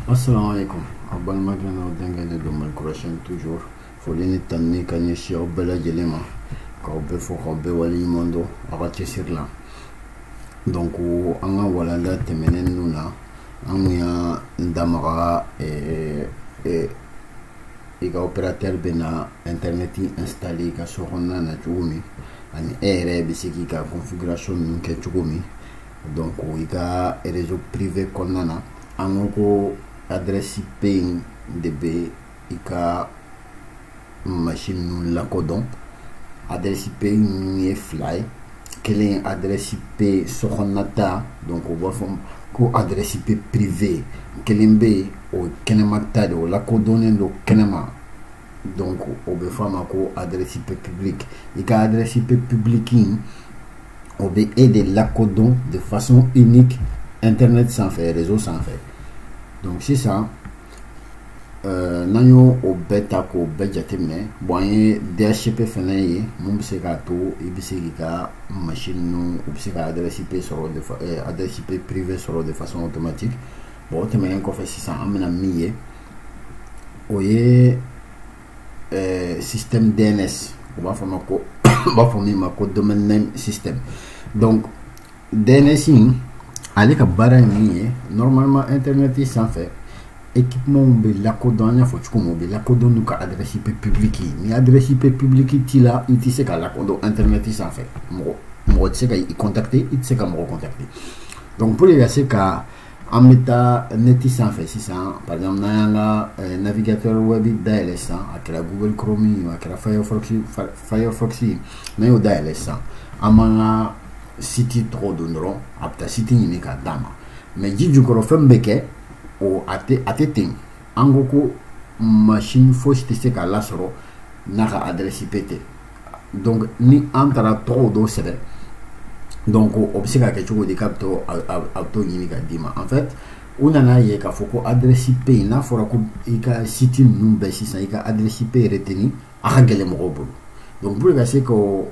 Assalamu alaikum. Aw balimakɛ n'aw denkɛ de don Malikura chaîne toujours. Foli ni tanuni ka ɲɛsin aw bɛɛ lajɛlen ma, k'aw bɛɛ fo, k'aw bɛɛ waleɲuman dɔn aw ka cɛsiri la. Donc an ka walanda tɛmɛnen ninnu na, an kun y'an damaga i ka opérateur bɛna internet installer i ka so kɔnɔna na cogo min, ani e yɛrɛ bɛ se k'i ka configuration ninnu kɛ cogo min. Donc i ka réseau privé kɔnɔna na, an ko ko adresse IP in de bɛ i ka machine ninnu lakodɔn. Adresse IP ninnu ye fila ye: kelen ye adresse IP sokɔnɔna ta, donc o b'a fɔ ko adresse IP privé. Kelen bɛ yen, o ye kɛnɛma ta de, o lakodɔnnen don kɛnɛma, donc o bɛ fɔ a ma ko adresse IP publique. I ka adresse IP publique in, o bɛ e de lakodɔn de façon unique internet sanfɛ, réseau sanfɛ. Donc sisan, n'an y'o o bɛɛ ta k'o bɛɛ jateminɛ, bon, an ye DHCP fɛnɛ ye mun bɛ se k'a to i bɛ se k'i ka machine ninnu, u bɛ se ka adresse IP sɔrɔ de adresse IP privé sɔrɔ de façon automatique. Bon, o tɛmɛnen kɔfɛ, sisan an bɛna min ye, o ye système DNS. U b'a fɔ ma ko, u b'a fɔ min ma ko domain name system. Donc DNS in, ale ka baara ye min ye, normalement internet sanfɛ, équipement bɛ lakodɔn, an y'a fɔ cogo min, u bɛ lakodɔn n'u ka adresse IP publique ye. Ni adresse IP publique t'i la, i tɛ se ka lakodɔn internet sanfɛ, mɔgɔ mɔgɔ tɛ se ka i contacter, i tɛ se ka mɔgɔ contacter. Donc pour que ka se ka an bɛ taa net sanfɛ sisan, par exemple n'an y'an ka navigateur web dayɛlɛ sisan, a kɛra Google Chrome ye, a kɛra Firefox ye, n'an y'o dayɛlɛ sisan, an b'an ka site tɔgɔ don dɔrɔn, a bɛ taa site ɲini k'a d'a ma. Mais ji jukɔrɔ, fɛn min bɛ kɛ, o a tɛ ten. An ko ko machine fosi tɛ se k'a lasɔrɔ n'a ka adresse IP tɛ. Donc ni an taara tɔgɔw dɔw sɛbɛn, donc o bɛ se ka kɛ cogo di k'a bɛ to a bɛ t'o ɲini ka d'i ma? En fait, u nana ye k'a fɔ ko adresse IP, n'a fɔra ko i ka site ninnu bɛɛ sisan, i ka adresse IP retenir, a ka gɛlɛn mɔgɔw bolo. Donc pour ka se k'o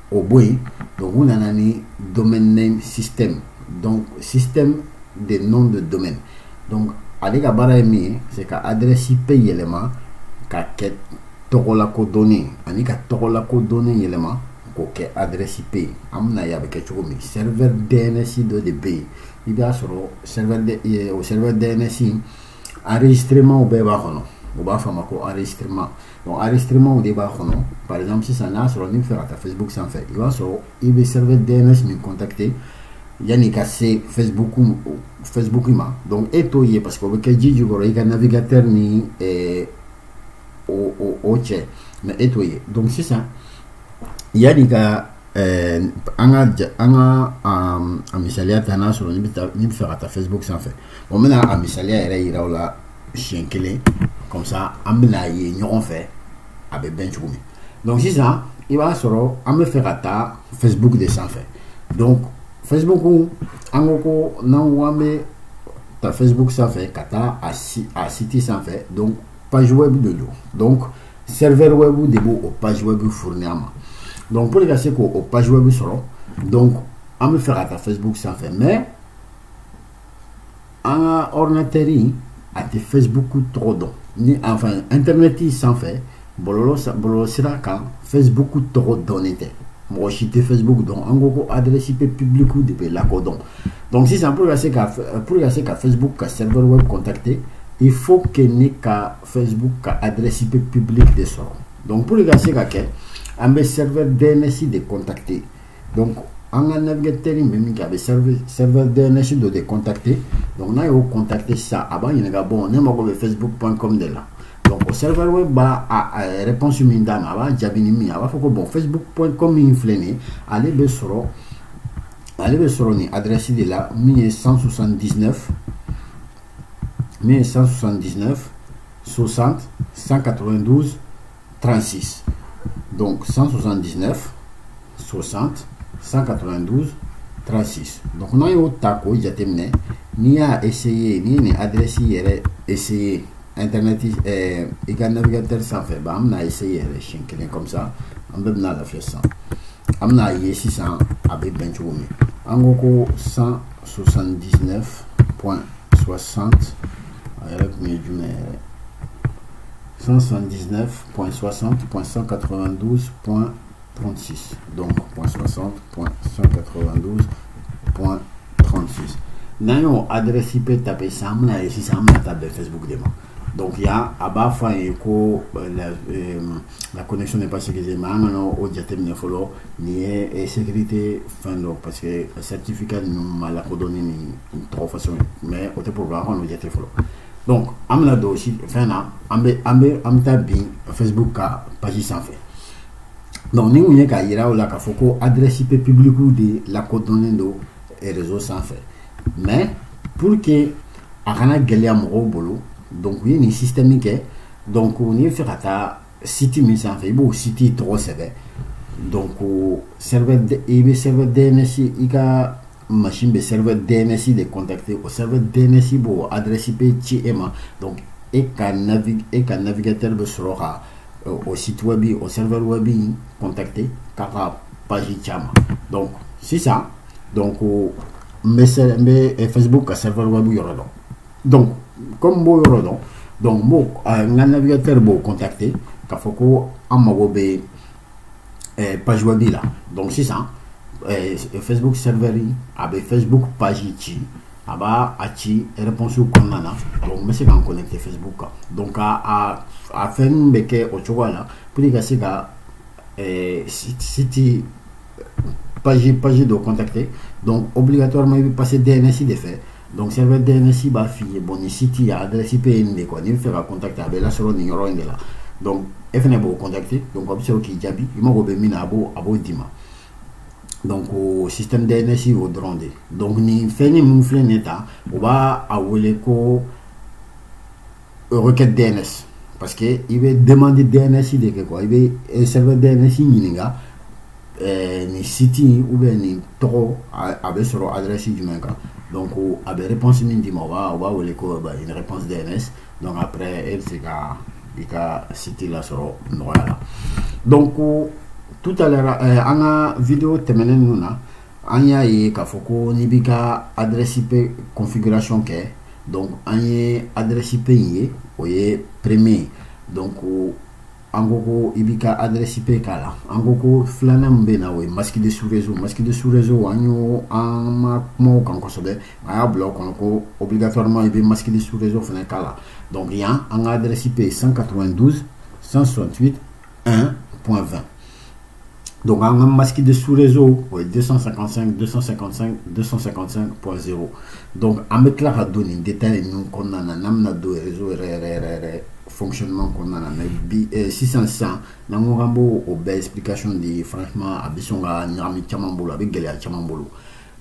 o bɔ yen, donc u nana ni domain name system, donc système de nom de domaine. Donc ale ka baara ye min ye, c'est ka adresse IP yɛlɛma ka kɛ tɔgɔlakodɔnnen, ani ka tɔgɔlakodɔnnen yɛlɛma k'o kɛ adresse IP ye. An bɛna ye a bɛ kɛ cogo min. Serveur DNS dɔ de bɛ yen, i b'a sɔrɔ serveur o serveur DNS, enregistrement bɛɛ b'a kɔnɔ, u b'a fɔ a ma ko enregistrement. Donc enregistrement de b'a kɔnɔ. Par exemple sisan, n'a sɔrɔ n'i bɛ fɛ ka taa Facebook sanfɛ, i b'a sɔrɔ i bɛ serveur DNS min contacter yanni ka se Facebook ma, donc e t'o ye parce que o bɛ kɛ ji jukɔrɔ i ka navigateur ni o cɛ, mais e t'o ye. Donc sisan, yanni ka an ka a misaliya ta, n'a sɔrɔ n'i bɛ fɛ ka taa Facebook sanfɛ, bon, n bɛna a misaliya yɛrɛ yira aw la siɲɛ kelen, comme ça an bɛna ye ɲɔgɔn fɛ a bɛ bɛn cogo min. Donc sisan, i b'a sɔrɔ an bɛ fɛ ka taa Facebook de sanfɛ. Donc Facebook, an ko ko n'an ko an bɛ taa Facebook sanfɛ ka taa a site sanfɛ, donc page web de don, donc serveur web de b'o o page web fournir an ma. Donc pour ka se k'o page web sɔrɔ, donc an bɛ fɛ ka taa Facebook sanfɛ, mais an ka ordinateur in, a tɛ Facebook tɔgɔ dɔn ni, enfin, internet sanfɛ, bɔlɔlɔ sira kan, Facebook tɔgɔ dɔnnen tɛ, mɔgɔ si tɛ Facebook dɔn. An ko ko adresse IP publique de bɛ lakodɔn. Donc sisan, pour ka se ka Facebook ka serveur web contacter, il faut que ne ka Facebook ka adresse IP publique de sɔrɔ. Donc pour ka se ka kɛ, an bɛ serveur DNS de contacter. Donc an ka navigateur in bɛ min kɛ, a bɛ serveur DNS dɔ de contacter. Donc n'a y'o contacter sisan, a b'a ɲininka: bon, ne mago bɛ facebook.com de la. Donc o serveur web b'a a réponse min d'a ma, a b'a jaabi ni min ye, a b'a fɔ ko bon, facebook.com min filɛ nin ye, ale bɛ sɔrɔ nin adresse de la, min ye 179, min ye 179 60 192 36. Donc 179 60 192 36. Donc n'an y'o ta k'o jateminɛ, n'i y'a essayer, n'i ye nin adresse yɛrɛ essayer internet i ka navigateur sanfɛ ba, an bɛna essayer yɛrɛ siɲɛ kelen, comme ça an bɛɛ bɛna lafiya. Sisan an bɛna ye sisan a bɛ bɛn cogo min. An ko ko 179.60. .60, a yɛrɛ tun ye jumɛn yɛrɛ, 179.60.192.36. Donc .60.192.36. N'an y'o adresse IP taper sisan, an bɛna ye sisan, an bɛna taa bɛn Facebook de ma. Donc yan a b'a fɔ an ye ko la connexion n'est pas sécurisée, mais an kana o jateminɛ fɔlɔ. Nin ye sécurité fɛn dɔ, parce que certificat ninnu ma lakodɔn ni nin tɔgɔ façon ye, mais o tɛ problème, an kana o jate fɔlɔ. Donc an bɛna don si fɛn na, an bɛ taa bin Facebook ka page sanfɛ. Donc ni kun ye k'a yira aw la k'a fɔ ko adresse IP publique de lakodɔnnen don réseau sanfɛ, mais pour que a kana gɛlɛya mɔgɔw bolo, donc u ye nin système kɛ. Donc n'i bɛ fɛ ka taa site min sanfɛ, i b'o site tɔgɔ sɛbɛn. Donc serveur, i bɛ serveur DNS, i ka machine bɛ serveur DNS de contacter. O serveur DNS b'o adresse IP ci e ma. Donc e ka navigateur bɛ sɔrɔ ka o site web, o serveur web in contacter k'a ka page ci a ma. Donc sisan, donc n bɛ Facebook ka serveur web yɔrɔ dɔn. Donc comme n b'o yɔrɔ dɔn, donc n b'o n ka navigateur b'o contacter k'a fɔ ko an mago bɛ page web la. Donc sisan Facebook serveur, a bɛ Facebook page ci, a b'a a ci réponse kɔnɔna na. Donc n bɛ se ka n connecter Facebook kan. Donc a fɛn bɛ kɛ o cogoya la pour que ka se ka site page dɔ contacter. Donc obligatoirement i bɛ passer DNS de fɛ. Donc serveur DNS b'a f'i ye, bon, nin site a adresse IP ye nin de quoi, n'i bɛ fɛ ka contacter, a bɛ lasɔrɔ nin yɔrɔ in de la. Donc e fɛnɛ b'o contacter, donc a bɛ sɔrɔ k'i jaabi, i mago bɛ min na, a b'o d'i ma. Donc o système DNS y'o dɔrɔn de. Donc nin fɛn min filɛ nin ye tan, o b'a a wele ko requête DNS, parce que i bɛ demande DNS de kɛ quoi. I bɛ serveur DNS ɲininka nin site ou bien nin tɔgɔ, a bɛ sɔrɔ adresse jumɛn kan. Donc a bɛ réponse min d'i ma, o b'a wele ko une réponse DNS. Donc après e bɛ se ka i ka site lasɔrɔ nɔgɔya la. Donc tout à l'heure, an ka vidéo tɛmɛnen ninnu na, an y'a ye k'a fɔ ko n'i b'i ka adresse IP configuration kɛ, donc an ye adresse IP in ye, o ye premier. Donc an ko ko i b'i ka adresse IP k'a la. An ko ko filanan min bɛ na, o ye masque de sous-réseau. Masque de sous-réseau, an y'o, an ma kuma o kan kosɛbɛ, an y'a bila o kɔnɔ ko obligatoirement i bɛ masque de sous-réseau fana k'a la. Donc yan an ka adresse IP ye 192 168 1.20. Donc an ka masque de sous-réseau, o ye 255 255 255.0. Donc an bɛ tila ka don nin détail ninnu kɔnɔna na, n'an bɛna don réseau yɛrɛ yɛrɛ yɛrɛ yɛrɛ fonctionnement kɔnɔna na. Mais bi sisan sisan, n'an ko k'an b'o o bɛɛ explication di, franchement a bɛ sɔn ka ɲagami caman bolo, a bɛ gɛlɛya caman bolo.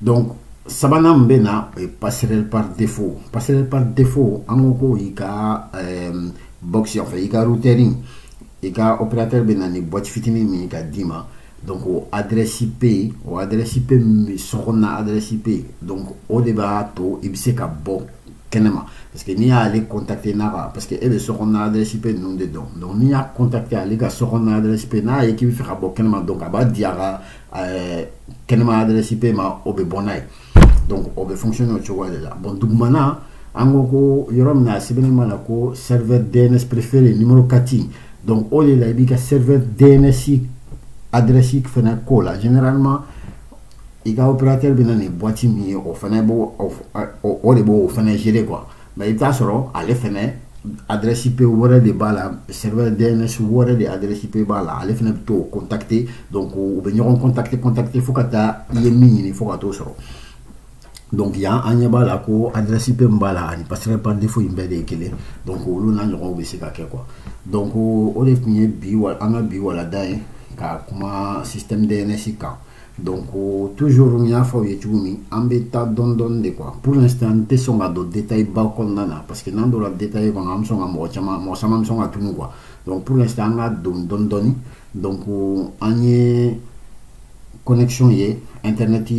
Donc sabanan min bɛ na, o ye passerelle par défaut. Passerelle par défaut, an ko ko i ka box, enfin i ka routeur, i ka opérateur bɛ na ni boîte fitinin min ye ka d'i ma. Donc o adresse IP, o adresse IP min bɛ sokɔnɔna adresse IP, donc o de b'a to i bɛ se ka bɔ kɛnɛma, parce que n'i y'ale contacter n'a ka, parce que e bɛ sokɔnɔna adresse IP ninnu de dɔn. Donc n'i y'a contacter ale ka sokɔnɔna adresse IP, n'a ye k'i bɛ fɛ ka bɔ kɛnɛma, donc a b'a di a ka kɛnɛma adresse IP ma, o bɛ bɔ n'a ye. Donc o bɛ fonctionner o cogoya de la. Bon, dugumana, an ko ko yɔrɔ min na a sɛbɛnnen b'a la ko serveur DNS préféré numéro 4, donc o de la i b'i ka serveur DNS adresse fana k'o la. Généralement i ka opérateur bɛ na ni boîte min ye, o fana b'o o de b'o fana gérer quoi. Mais i bɛ taa sɔrɔ ale fana adresse IP wɛrɛ de b'a la, serveur DNS wɛrɛ de adresse IP b'a la, ale fana bɛ t'o contacter. Donc u bɛ ɲɔgɔn contacter fo ka taa i ye min ɲini, fo ka t'o sɔrɔ. Donc yan an ɲɛ b'a la ko adresse IP min b'a la ani passerelle par défaut in bɛɛ de ye kelen. Donc olu n'a ɲɔgɔnw bɛ se ka kɛ quoi. Donc o de tun ye bi wa an ka bi walada ye ka kuma système DNS kan. Donc toujours n y'a fɔ aw ye cogo min, an bɛ taa dɔɔni dɔɔni de quoi. Pour l'instant n tɛ sɔn ka don détail ba kɔnɔna na, parce que n'an donna détail kɔnɔ, an bɛ sɔn ka mɔgɔ caman, mɔgɔ caman bɛ sɔn ka tunu quoi. Donc pour l'instant an ka don dɔɔni dɔɔni. Donc an ye connexion ye, internet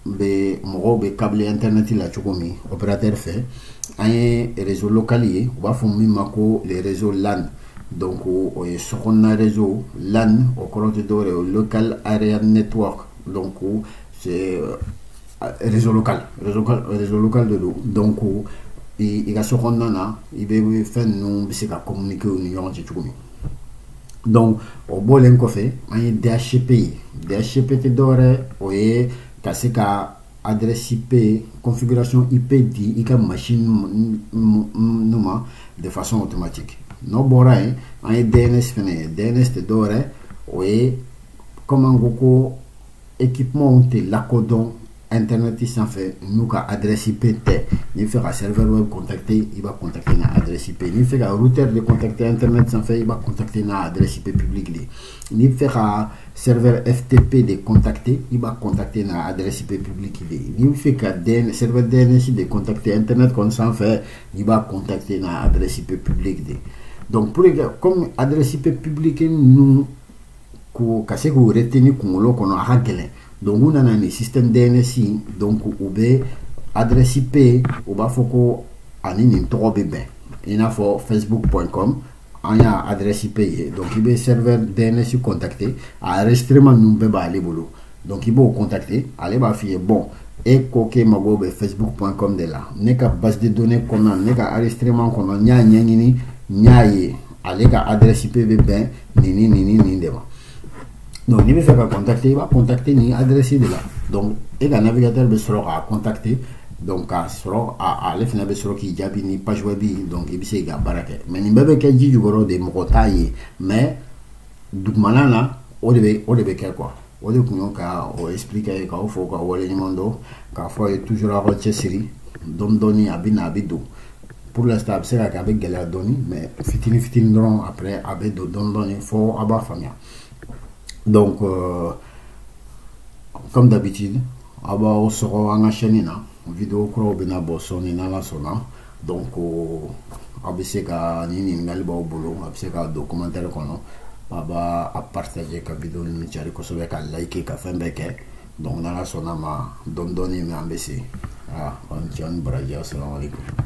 bɛ, mɔgɔw bɛ câble internet la cogo min opérateur fɛ. An ye réseau local ye, u b'a fɔ min ma ko les réseaux LAN. Donc o ye sokɔnɔna réseau LAN, o kɔrɔ tɛ dɔwɛrɛ ye, o local area network. Donc c'est réseau local, réseau local de don. Donc I ka so kɔnɔna na, i bɛ fɛn ninnu bɛ se ka communiquer u ni ɲɔgɔn cɛ cogo min. Donc o bɔlen kɔfɛ, an ye DHCP ye. DHCP tɛ dɔwɛrɛ, o ye ka se ka adresse IP, configuration IP di i ka machine ninnu ma de façon automatique. N'o bɔra yen, an ye DNS fɛnɛ ye. DNS tɛ dɔwɛrɛ, o ye comme an ko ko équipement tɛ lakodɔn internet sanfɛ n'u ka adresse IP tɛ. N'i fɛ ka serveur web contacter, i b'a contacter n'a adresse IP. N'i fɛ ka routeur de contacter internet sanfɛ, i b'a contacter n'a adresse IP publique de. N'i fɛ ka serveur FTP de contacter, i b'a contacter n'a adresse IP publique de. N'i fɛ ka serveur DNS de contacter internet kɔni sanfɛ, i b'a contacter n'a adresse IP publique de. Donc pour que comme adresse IP publique ninnu ko ka se k'o retenir kunkolo kɔnɔ, a ka gɛlɛn. Donc u nana ni système DNS. Donc u bɛ adresse IP, u b'a fɔ ko ani nin tɔgɔ bɛ bɛn, i n'a fɔ facebook.com, an y'a adresse IP ye. Donc i bɛ serveur DNS contacter, a enregistrement ninnu bɛɛ b'ale bolo. Donc i b'o contacter, ale b'a f'i ye: bon, e ko k'e mago bɛ facebook.com de la, ne ka base de données kɔnɔna, ne ka enregistrement kɔnɔ, n y'a ɲɛɲini, n y'a ye ale ka adresse IP bɛ bɛn nin ni nin ni nin de ma. Donc n'i bɛ fɛ ka contacter, i b'a contacter nin adresse de la. Donc e ka navigateur bɛ sɔrɔ k'a contacter, donc k'a sɔrɔ ale fana bɛ sɔrɔ k'i jaabi ni page web ye. Donc i bɛ se k'i ka baara kɛ. Mais nin bɛɛ bɛ kɛ ji jukɔrɔ de, mɔgɔ t'a ye, mais dugumana na o de bɛ kɛ quoi. O de tun y'o ka o expliquer ye, k'aw fo, ka waleɲuman dɔn, k'a fɔ a ye toujours aw ka cɛsiri dɔɔni dɔɔni, a bɛ na, a bɛ don. Pour l'instant a bɛ se ka kɛ a bɛ gɛlɛya dɔɔni, mais fitinin fitinin dɔrɔn, après a bɛ don dɔɔni dɔɔni fo a b'a faamuya. Donc comme d'habitude, aw b'aw sɔgɔ an ka chaîne na, vidéo kuraw bɛna bɔ sɔɔni n'Ala sɔnna. Donc aw bɛ se ka ni ɲininkali b'aw bolo, a bɛ se ka don commentaire kɔnɔ, a b'a a partager, ka vidéo ninnu cari kosɛbɛ, ka liker, ka fɛn bɛɛ kɛ. Donc n'Ala sɔnna ma, dɔɔni dɔɔni, mais an bɛ se. Ah, aw ni ce, aw ni baraji, assalamu alaikum.